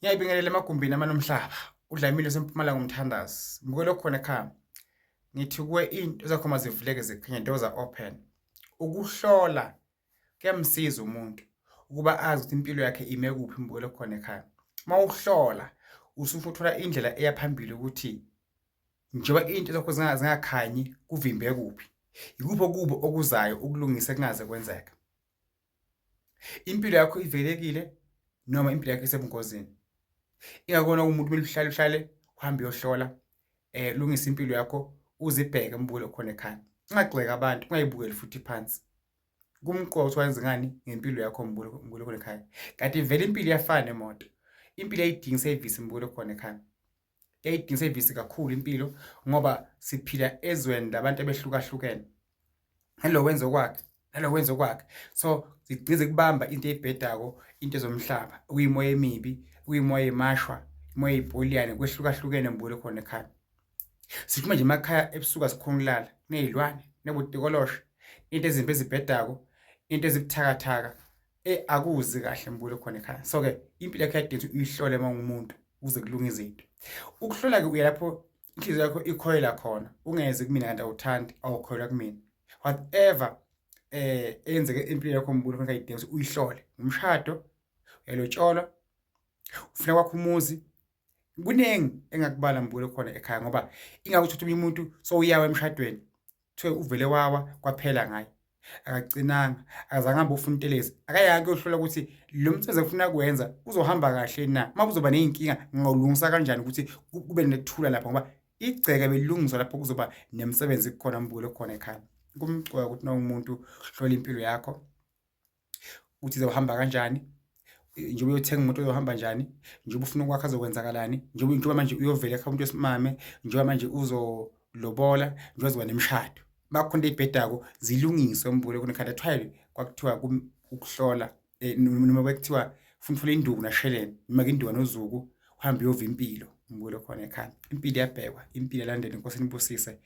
Ngiyayibingelela emagumbini amanomhlaba. UDlamini osempumalanga umthandazi. Mbukelo khona ekhaya. Ngithi kuwe into zakho mazivuleke zikhanye doors are open. Ukuhlola kuyamsiza umuntu ukuba azi ukuthi impilo yakhe ime kuphi mbukelo khona ekhaya. Mawuhlola usuke uthola indlela eya phambili ukuthi njengoba into zakho zingakhanyi kuvimbe kuphi. Ikuphi okubi okuzayo ukulungisa kungaze kwenzeka. Impilo yakho ivelekile noma impilo yakho isebungozini. Ingakona umuntu kumele uhlale uhlale uhambe uyohlola lungisa impilo yakho uzibheke mbukelo khona ekhaya. Ungagxeki abantu, ungayibukeli futhi phansi. Kumqoka ukuthi wenze ngani ngempilo yakho mbukelo khona ekhaya. Kanti vele impilo iyafana nemoto. Impilo ayidingi service mbukelo khona ekhaya. Iyayidinga isevisi kakhulu impilo ngoba siphila ezweni labantu abehlukahlukene. Nalo wenza okwakhe, nalo wenza okwakhe. So zigcize kubamba into ebhedako, into ezomhlaba, okuyimoya emibi, okuyimoya emashwa, imoya eyibholiyane, kwehlukahlukene mbulo khona ekhaya. Sikhuluma nje emakhaya ebusuku asikhona ukulala, kuney'lwane, kunabotikoloshe, into ezimbi ezibhedako, into ezibuthakathaka. Akuzi kahle mbulo khona ekhaya. So ke impilo yakho iyadinga ukuthi uyihlole uma ungumuntu ukuze kulunge izinto. Ukuhlola ke uya lapho inhliziyo yakho ikhoyela khona, ungeze kumina kanti awuthandi, awukholwa kumina. Whatever eyenzeke empilweni yakho mbulo khona idinga ukuthi uyihlole. Umshado, uyalotsholwa, ufuna kwakho umuzi, kuningi engakubala mbulo khona ekhaya ngoba ingakuthi omunye umuntu sowuyawa emshadweni kuthiwe uvele wawa kwaphela ngaye akacinanga akazange ahambe ufuna intelezi akayanga kuyohlola ukuthi lo msebenzi afuna kuwenza uzohamba kahle na uma kuzoba ney'nkinga ngingawulungisa kanjani ukuthi kube nekuthula lapha ngoba igceke belilungiswa lapho kuzoba nemisebenzi kukhona mbukelo khona ekhaya. Kumcoka ukuthi na umuntu hlola impilo yakho ukuthi izohamba kanjani njengoba uyothenga umuntu uzohamba njani njengoba ufuna ukwakha azokwenzakalani njengoba manje uyovela ekhaya umuntu wesimame njengoba manje uzolobola njengoba uzoba nemishado makukhona into ey'bhedako zilungiswe mbule kunekhanda thwayile kwakuthiwa ukuhlola noma kwakuthiwa ufuna uthole induku nasheleni noma ke induku nozuku uhambe uyova impilo mbule khona ekhaya impilo iyabhekwa impilo iyalandela inkosi inibusise.